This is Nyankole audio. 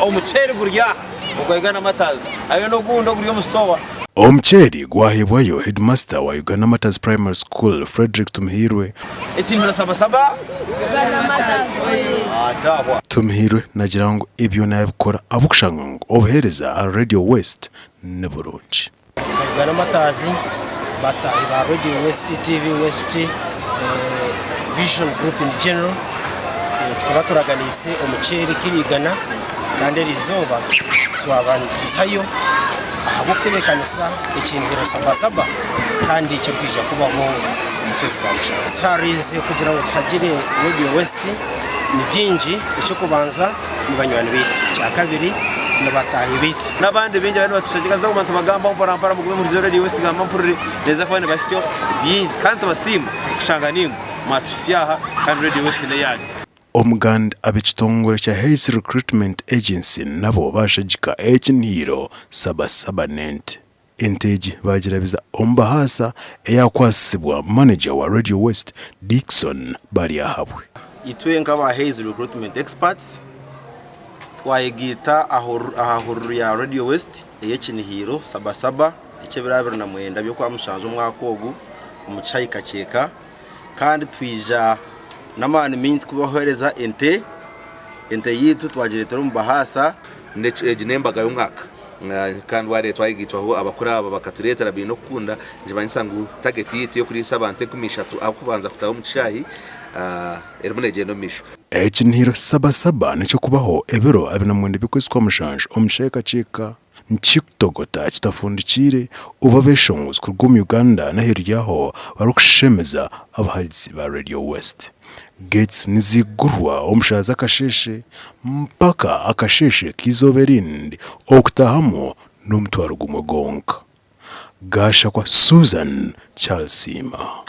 Omuceeri guri aha ogwa Uganda Martyrs hariyo n'ogundi oguri omu sitoowa. Omuceeri gwaheebwayo Headmaster wa Uganda Martyrs Primary School, Fredrick Tumuhiirwe. Ekintu na saba saba. Kyahwa. Tumuhiirwe nagira ngu ebyo nabikora ahabw'okushanga ngu obuheereza ahari Radio West ni burungi. Nka Uganda Martyrs, bataahi ba Radio West, TV West, Vision Group in general, tukaba turaganiise omuceeri kiro igana kandi eriizooba twaba nituzihayo ahabw'okutebeekanisa ekinihiro sabasaba kandi ekirikwija kubaho omu kwezi kwa mushanju. Tuhariize kugira ngu tuhagire Radio West ni bingi, eky'okubanza ni banywani baitu, ekyakabiri ni bataahi baitu. N'abandi baingi abariyo nibatushagika nituza kuguma nitubagambaho mporampora mugume muhurikize Radio West Gamba Mpurire neeza kuba nebahitsya bingi kandi nitubasiima kushanga naimwe mwatuhitsya aha kandi Radio West n'eyaanyu. Omuganda ab'ekitongore kya Hays Recruitment Agency nabo baashagika ekinihiro Saba Saba n'ente. Ente egi baagirabiza omu bahaasa eyaakwasisibwa maneja wa Radio West, Dickson Baryahabwe. Itwe nk'aba Hays Recruitment Experts twayegaita aha hururu ya Radio West ey'ekinihiiro Saba Saba eky'ebiro 29 by'Okwamushanju omwaka ogu omu Kishaayi Kakyeka kandi twija n'amaani maingi kubaheereza ente. Ente yaitu twagireetera omu bahaasa. Egi n'embaga y'omwaka kandi wareeba twayegaitwaho abakuru aba bakatureetera baine okukunda nikimanyisa ngu tageti yaitu ey'okuriisa abantu 3000 ahabw'okubanza kutaaha omu kishaayi erimu neegyenda omu maisho. Ekinihiro Saba Saba n'eky'okubaho ebiro 29 by'okwezi kwa mushanju omu kishaayi Kakyeka. Nikikutogota kitafundikiire obu abeshongozi kuruga omu Uganda n'aheeru yaaho barikushemeza abahagizi ba Radio West. Gates nizigurwa omu shaaha z'akasheeshe mpaka akasheeshe k'eizooba erindi okutaahamu n'omutwaro gumwe gwonka. Gashakwa Susan Kyalisiima.